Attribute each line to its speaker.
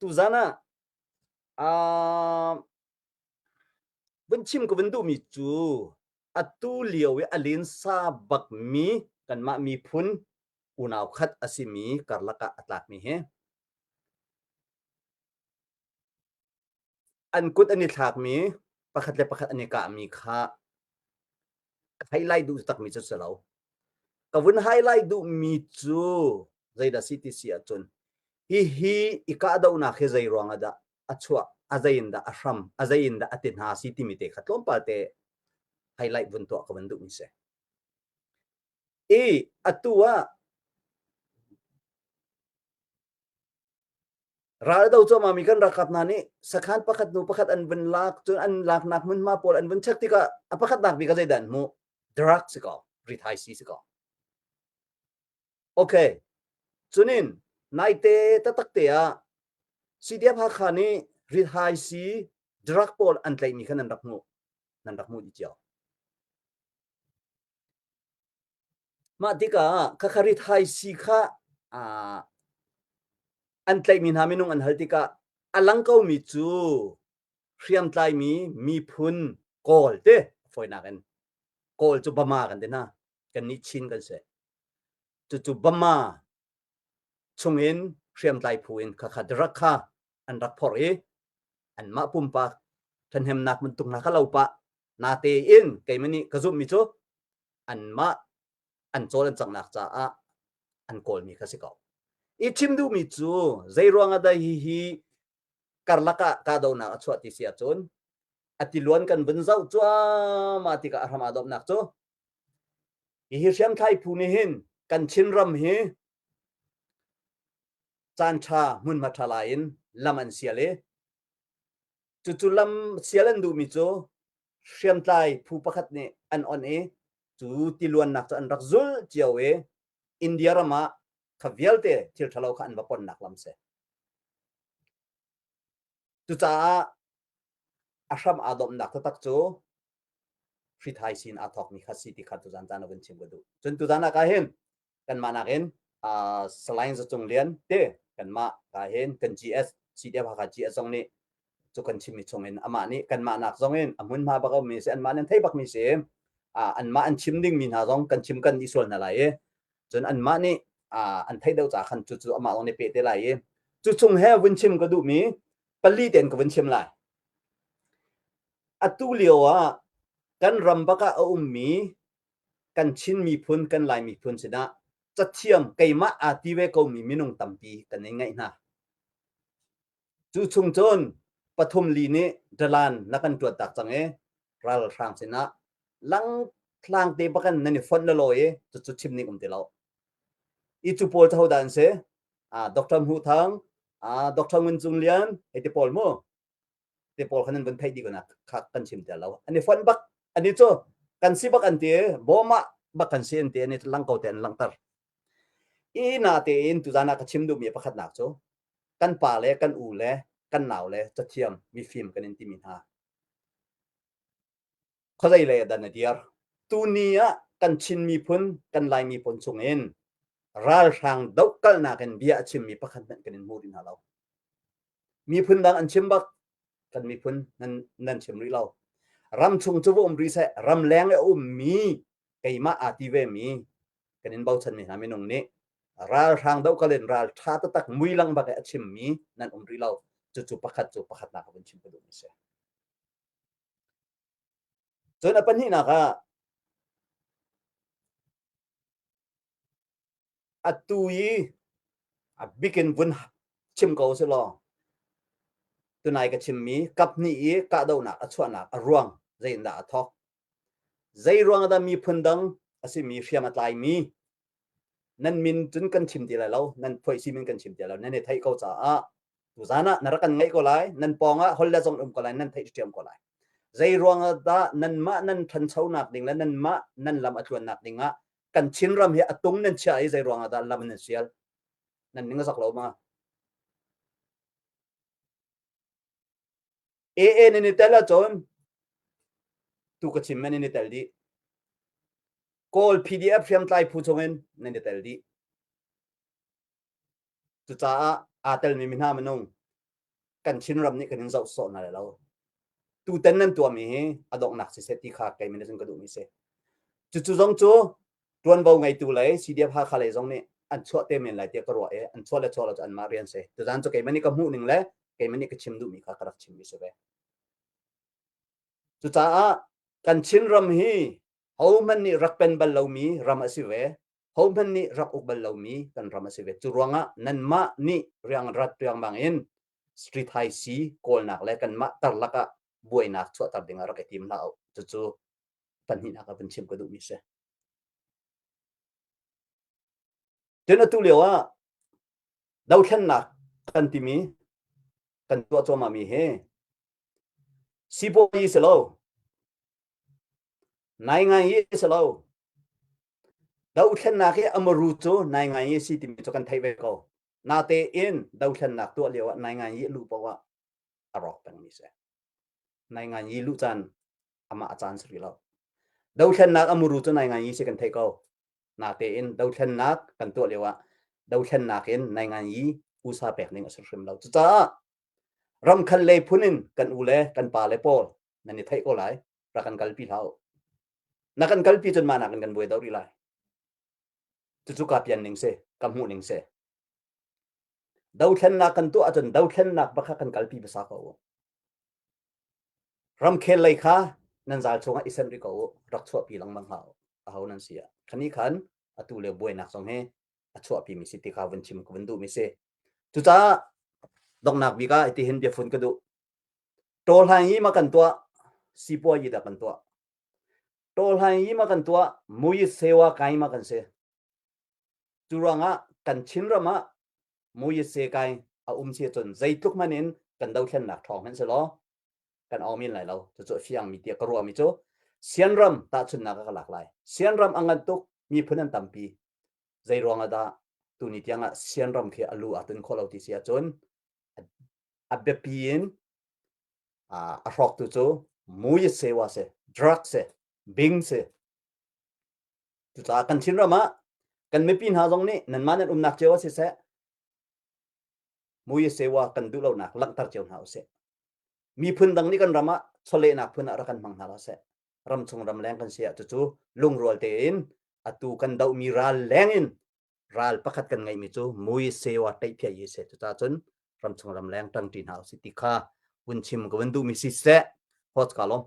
Speaker 1: Tuzan ah uh, vun chim ka vun duhmi cu atu lio i a linsa bakmi kanmah miphun unau khat a simi karlak ah a tlakmi hi an kut an i thlakmi pakhat le pakhat an i kahmi kha ka highlight duh takmi cu si lo. Ka vun highlight duhmi cu zeidah si ti si ahcun hihi i kahdohnak hi zei ruang ah dah a chuah, a zei in dah a hram, a zei in dah a ti hna si timi te kha tlawmpal te highlight vun tuah ka vun duhmi si. I atu ah Ral a do cuahmahmi kan ralkap hna nih sakhan pakhat hnu pakhat an vun lak, cun an laknak hmunhma pawl an vun check tikah a pakhatnak bik ah zeidah an hmuh? Drug si ko, rithaisii si ko. Okay, cunin naite taktak te ah CDF Hakha nih rithaisii drug pawl an tlaihmi kha nan rak hmuh, nan rak hmuh dih cio. Mah tikah khakha rithaisii kha aa an tlaihmi hna minung an hal tikah a lang komi cu hriamtlaimi miphun Kawl te fawinak in Kawl cu Bama kan ti hna kannih Chin kan si. Cucu Bama chungin hriamtlai phu in khakha drug kha an rak phorh i anmah pumpak ṭhahnemnak bantuk hna kha lo pah natein keimah nih ka zumhmi cu anmah an cawl an canghnak caah an kawlmi kha si ko. I chim duhmi cu zei ruangah dah hihi karlak ah kahdohnak a chuah ti si ahcun a tiluan kan vun zoh cuahmah tikah a hram aa domhnak cu hihi hriamthlai phu nih hin kan Chinram hi caan ṭha hmunhma ṭha lai in lam an sial i cucu lam sial an duhmi cu hriamtlai phu pakhat nih an on i cu tiluannak cu an rak zulh cio i India ram ah kha vialte thil ṭhalo kha an va ponnak lam si. Cucaah a hram aa domhnak taktak cu hrithai sin aa thawkmi kha si ti kha tuzan caan ah vun chim ka duh. Cun tuzan ah ka hin kanmah nakin uh, Salai Zacung Lian te kanmah ka hin kan GS CDF Hakha GS zong nih cu kan chimmi chungin amah nih kanmah nak zong in a hmunhma bak ummi si anmah nan thei bakmi si uh, anmah an chim dingmi hna zong kan chim kan i sual hna lai i cun anmah nih uh, an theih deuh ca khan cu cu amah zong nih pe te lai i cu chung he vun chim ka duhmi pali ten ka vun chim lai atu lio ah kan ram bak ah a ummi kan Chin miphun kan Lai miphun sinah cathiam keimah aa ti ve komi minung tampi kan in ngeih hna. Cu chung cun pathum li nih dalan na kan ṭuan tak cang i ralhrang sinah langtlang te bakan nan i fonh lalaw i cucu chim ning um ti lo. I cu pawl cu hodah an si? Ah, Dr. Hmuh Thang, ah, Dr. Ngun Cung Lian, hei ti pawl mu. Te pawl kha nan vun theih dih ko nak kha kan chim ti lo. An i fonh bak, ani cu kan si bak an ti, bawm ah bak kan si an ti, an i lang ko te an langhter. I na tein tuzan ah ka chim duhmi pakhatnak cu kan pa le kan u le kan nau le cathiam mifim kan in timi hna. Khuazei lei ah dah na dir? Tuni ah kan Chin miphun, kan Lai miphun chungin ralhrang dohkalhnak in bia a chimmi pakhat hmanh kan in hmu rih hna lo. Miphun dang an chim bak, kan miphun nan, nan chim rih lo. Ram chung cu va um rih seh, ram leng i a ummi keimah aa ti vemi kan in bochanmi hna minung nih ralhrang dohkal in ral ṭha taktak muilang bak i a chimmi nan um rih lo. Cucu pakhat cu pakhatnak ka vun chim ka duhmi si. Cun a pahnihnak ah atu i a bikin vun chim ko si law tunai ka chimmi kaphnih i kahdohnak a chuahnak a ruang zeiindah a thawk zei ruang dah miphun dang a simi hriam a tlaimi nan min cun kan chim ti lai lo nan phoihsi min kan chim ti lo nan i theih ko caah tuzan ah na rak kan ngaih ko lai nan pawng ah hol le zong um ko lai nan theih ṭhiam ko lai zei ruang ah dah nanmah nan ṭhanchonak ding le nanmah nan lam a tluannak ding ah kan Chinram hi a tung nan chiah i zei ruang ah dah lam nan sial nan ning a zak lo ma AA nan i tel ahcun tu ka chim nan i tel dih Kawl PDF hriamtlai phu chungin nan i tel dih Cucaah aa telmi mi hna minung. Kan Chinram nih kan in zoh sawh hna lai lo. Tutan nan tuahmi hi a donghnak siseh ti kha keimah nih cun ka duhmi si. Cucu zong cu ṭuanvo ngeitu lei CDF Hakha lei zong nih an chuah te men lai tiah ka ruah i an chuah le chuah lo cu anmah rian si. Tuzaan cu keimah nih ka hmuh ning le keimah nih ka chim duhmi kha ka rak chimmi si ve. Cucaah kan Chinram hi hohmanh nih rak pen bal lomi ram a si ve. Hohmanh nih rak uk bal lomi kan ram a si ve. Cu ruangah nanmah nih riang rat riangmang in street high si kawlnak le kanmah tarlak ah buainak chuahter dingah rak i tim hlah u. Cucu pahnihnak ah vun chim ka duhmi si. Cun atu lio ah dothlennak kan timi kan tuah cuahmahmi hi sipuazi si lo, naingai hi si lo, dothlennak hi a muru cu naingai hi si timi cu kan theih ve ko. Natein dothlennak tuah lio ah naingai hi luh paoh ah a rawk pengmi si. Naingai hi luh caan amah a caan si rih lo. Dothlennak a muru cu naingai hi si kan theih ko. Natein dothlennak kan tuah lio ah dothlennak in naingai hi usa pek ning a si hrim lo. Cucaah ramkhal lei phun in kan u le kan pa le pawl nan i theih ko lai rak kan kalpi hlah u. Na kan kalpi cun mah nakin kan buai deuh rih lai. Cucu ka pian ning si, ka hmuh ning si. Dothlennak kan tuah ahcun dothlennak bak kha kan kalpi hmasa ko u. Ramkhel lei kha nan zal chungah i senh rih ko u, rak chuahpi lengmang hlah u. Aho nan si ah. Khani khan atu lio buainak zong hi a chuahpi mi si ti kha vun chim ka vun duh mi si. Cucaah donghnak bik ah itihin biafun ka duh. Tawhlan hi ma kan tuah, sipuayi dah kan tuah. Tawhlan hi ma kan tuah, mui sewa kai ma kan si. Cu ruangah kan Chinram ah mui se kai a um si cun zeitluk hmanh in kan dothlennak ṭhawng hmanh si law kan awmin lai lo. Cucu a fiang mi tiah ka ruah mi cu Sianram tahchunhnak ah ka lak lai. Sianram a ngan tuk, miphun an tampi. Zei ruang ah dah tuni tiang ah Sianram khi a lu aa tun khawh lo ti si ahcun a biapi in a hrawktu cu mui sewa si, drug si, bing si. Cucaah kan Chinram ah kan mipi hna zong nih nanmah nan umnak cio ah siseh mui sewa kan duh lonak langhter cio hna usih. Miphun dang nih kan ram ah chawlehnak phun ah rak kan hmang hna hlah seh. Ramchung ramleng kan si ah cucu lungrual tein atu kan dohmi ral leng in ral pakhat kan ngeihmi cu mui sewa teihphiah hi si. Cucaah cun ramchung ramleng ṭangṭi hna usih ti kha vun chim ka vun duhmi si seh. Host ka lawm.